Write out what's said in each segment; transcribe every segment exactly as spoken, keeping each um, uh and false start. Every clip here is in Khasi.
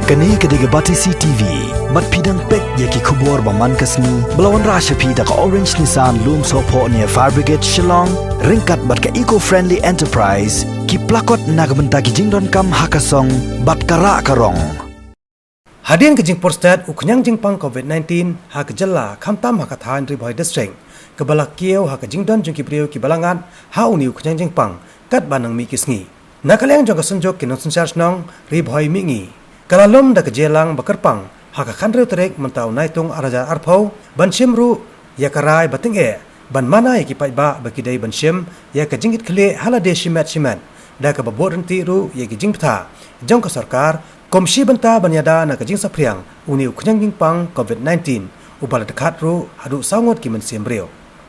Kane ka dei ka Batesi T V. Bad phi dang peit ïa ki khubor ba man ka sngi ba la wanrah sha phi da ka Orange Nissan Lumsohphoh near Fire Brigade Shillong, ryngkat bad ka Eco Friendly Enterprise, ki plakot na ka bynta ki jingdonkam ha ka song bad ka rah ka rong. Hadien ka jingpur stet u khñiang jingpang covid nineteen ha ka jylla, khamtam ha ka thaiñ Ri Bhoi District, kaba la kiew ha ka jingdon jong ki briew kiba la ngat ha une u khñiang jingpang katba nang mih ki sngi. Na ka liang jong ka Synjuk ki Nongsynshar Shnong Ri Bhoi Mihngi, ka la lum da ka jingïalang ba kyrpang ha ka khathynriew tarik mynta u Naitung ar hajar arphew, ban shim ruh ïa ka rai ba tyngeh ban mana ïa ki paidbah ba ki dei ban shim ïa ka jingkitkhlieh ha lade shimet shimet, da kaba bud ryntih ruh ïa ki jingbthah jong ka sorkar kum shi bynta ban ïada na ka jingsaphriang une u khñiang jingpang covid nineteen, uba la dkhat ruh haduh saw ngut ki mynsiem briew.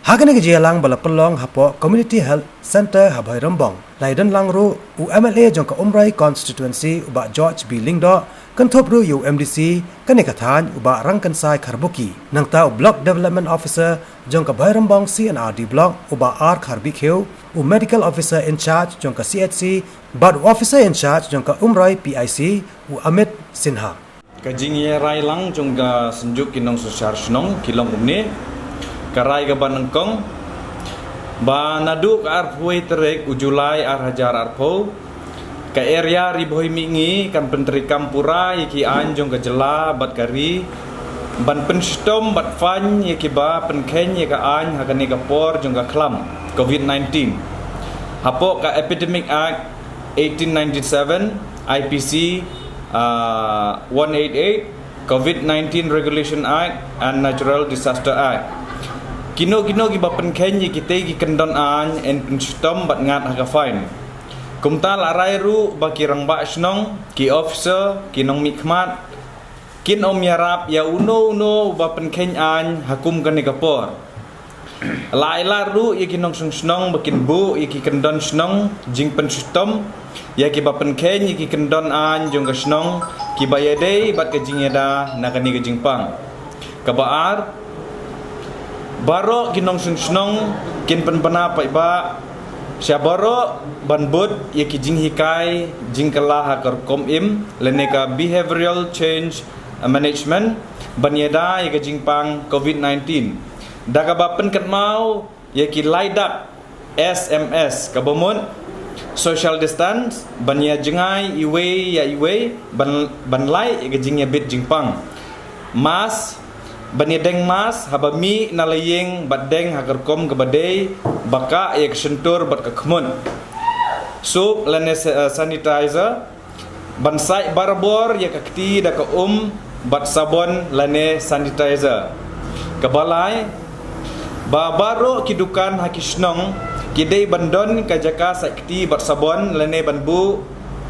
Ha kane ka jingïalang ba la pynlong hapoh Community Health Centre ha Bhoirymbong, la ïadonlang ruh u M L A jong ka Umroi Constituency, u Bah George B Lyngdoh, kynthup ruh ïa u M D C kane ka thaiñ, u Bah Rangkynsai Kharbuki, nangta u Block Development Officer jong ka Bhoirymbong C and R D Block, u Bah R Kharbihkhiew, u Medical Officer in Charge jong ka C H C, bad u Officer in Charge jong ka Umroi P I C, u Amit Sinha. Ka jingïarai lang jong ka Synjuk ki Nongsynshar Shnong ki long kumne. Ka rai kaba nyngkong, ba naduh ka arphew tarik u July ar hajar arphew, ka area Ri Bhoi Mihngi kan pyntreikam pura ïa ki aiñ jong ka jylla bad ka ri, ban pynshitom bad fine ïa kiba pynkheiñ ïa ka aiñ ha kane ka por jong ka khlam covid nineteen, hapoh ka Epidemic Act eighteen ninety-seven, I P C, ah, one eight eight, covid nineteen Regulation Act and Natural Disaster Act. Kino kino kiba pynkheiñ ïa kitei ki kyndon aiñ yn pynshitom bad ngat ha ka fine. Kumta la rai ruh ba ki rangbah shnong, ki officer, ki nongmihkhmat, kin ym ïarap ïa uno uno uba pynkheiñ aiñ ha kum kane ka por. La ailad ruh ïa ki nongshong shnong ba kin buh ïa ki kyndon shnong jingpynshitom ïa kiba pynkheiñ ïa ki kyndon aiñ jong ka shnong kiba ïadei bad ka jingïada na kane ka jingpang. Kaba ar, baroh ki nongshong shnong kin pynbna paidbah sha baroh ban bud ïa ki jinghikai jingkylla ha ka rukom im lane ka behavioral change management ban ïada ïa ka jingpang covid nineteen, da kaba pynkynmaw ïa ki laidak S M S, kaba mut social distance, ban ïa jngai iwei ïa iwei, ban, ban lait ïa ka jingïabit jingpang. Mask, ban ïadeng mask haba mih na la ïing bad deng ha ka rukom kaba dei, ba kah ïa ka shyntur bad ka khmut. Soap lane sa-, eh, sanitizer, ban sait barabor ïa ka kti da ka um bad sabon lane sanitizer. Kaba lai, ba baroh ki dukan ha ki shnong ki dei ban don ka jaka sait kti bad sabon lane ban buh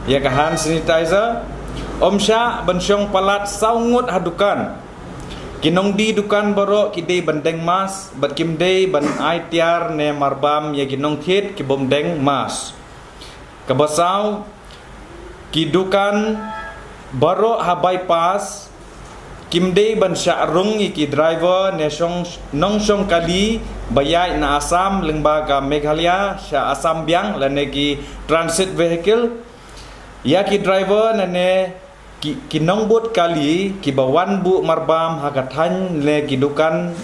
ïa ka hand sanitizer. Ym shah ban shong palat saw ngut ha dukan. Ki nongdie dukan baroh ki dei ban deng mask bad kim dei ban ai tiar ne marbam ïa ki nongthied ki bym deng mask. Kaba saw, ki dukan baroh ha bypass kim dei ban shah rung ïa ki driver ne shong, nongshong kali ba ïaid na Assam lyngba ka Meghalaya sha Assam biang lane ki transit vehicle. Ïa ki driver lane ki, ki nongbud kali kiba wan buh marbam ha ka thaiñ ne ki dukan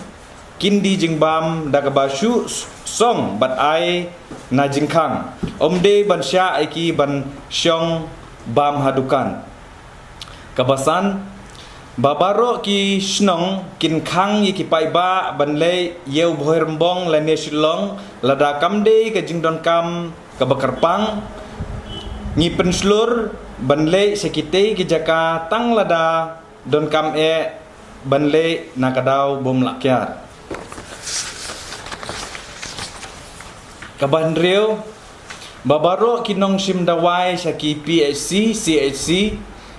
kin die jingbam da kaba shu song bad ai na jingkhang. Ym dei ban shah ïa ki ban shong bam ha dukan. Kaba san, ba baroh ki shnong kin khang ïa ki paidbah ban leit ïew Bhoirymbong lane Shillong lada kam dei ka jingdonkam kaba kyrpang. Ngi pynshlur ban leit sha kitei ki jaka tang lada donkam eh ban leit na ka daw bym lah kiar. Kaba hynriew, ba baroh ki nongshim dawai sha ki P H C, C H C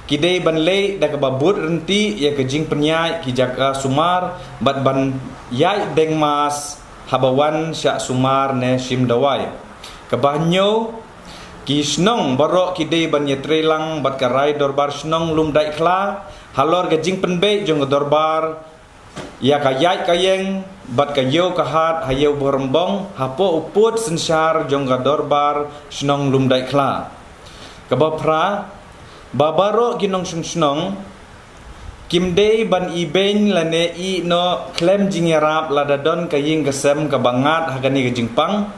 ki dei ban leit da kaba bud ryntih ïa ka jingpynïaid ki jaka sumar bad ban ïaid deng mask haba wan shah sumar ne shim dawai. Kaba hynñiew, ki shnong baroh ki dei ban ïatreilang bad ka rai dorbar shnong Lumdaitkhla halor ka jingpynbeit jong ka dorbar ïa ka ïaid ka ïeng bad ka ïew ka hat ha ïew Bhoirymbong hapoh u pud synshar jong ka dorbar shnong Lumdaitkhla. Kaba phra, Ba baroh ki nongshong shnong kim dei ban ibeiñ lane ïehnoh khlem jingïarap lada don ka ïing ka sem kaba ngat ha kane ka jingpang.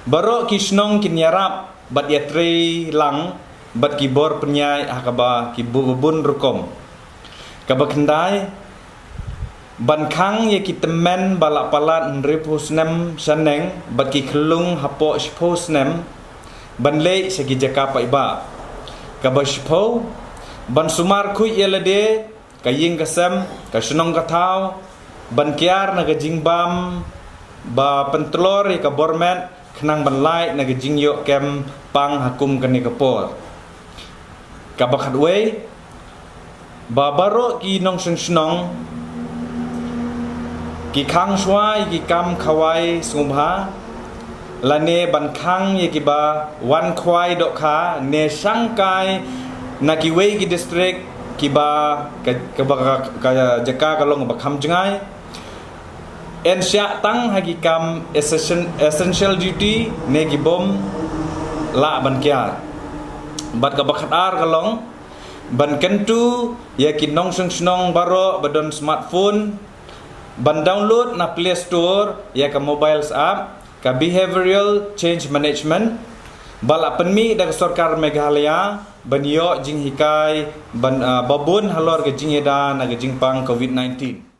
Baroh ki shnong kin ïarap bad ïatrei lang bad ki bor pynïaid ha kaba ki bu-, bun rukom. Kaba khyndai, ban khang ïa ki tymmen ba la palat hynriewphew snem shaneng bad ki khyllung hapoh shiphew snem ban leit sha ki jaka paidbah. Kaba shiphew, ban sumar khuid ïa lade, ka ïing ka sem, ka shnong ka thaw, ban kiar na ka jingbam ba pyntlor ïa ka bor met, khnang ban lait na ka jingïoh kem pang ha kum kane ka por. Kaba khatwei, ba baroh ki nongshong shnong ki khang shuwa ïa ki kam khawai sngewbha lane ban khang ïa kiba wan khwai dohkha ne shangkai na kiwei ki district kiba ka, kaba ka, ka jaka ka long ba kham jngai. Yn shah tang ha ki kam essential, essential duty ne ki bym lah ban kiar. Bad kaba khatar ka long ban kyntu ïa ki nongshong shnong baroh ba don smartphone ban download na Play Store ïa ka mobile app ka Behavioral Change Management ba la pynmih da ka sorkar Meghalaya ban ïoh jinghikai ban, ah, ba bun halor ka jingïada na ka jingpang covid nineteen.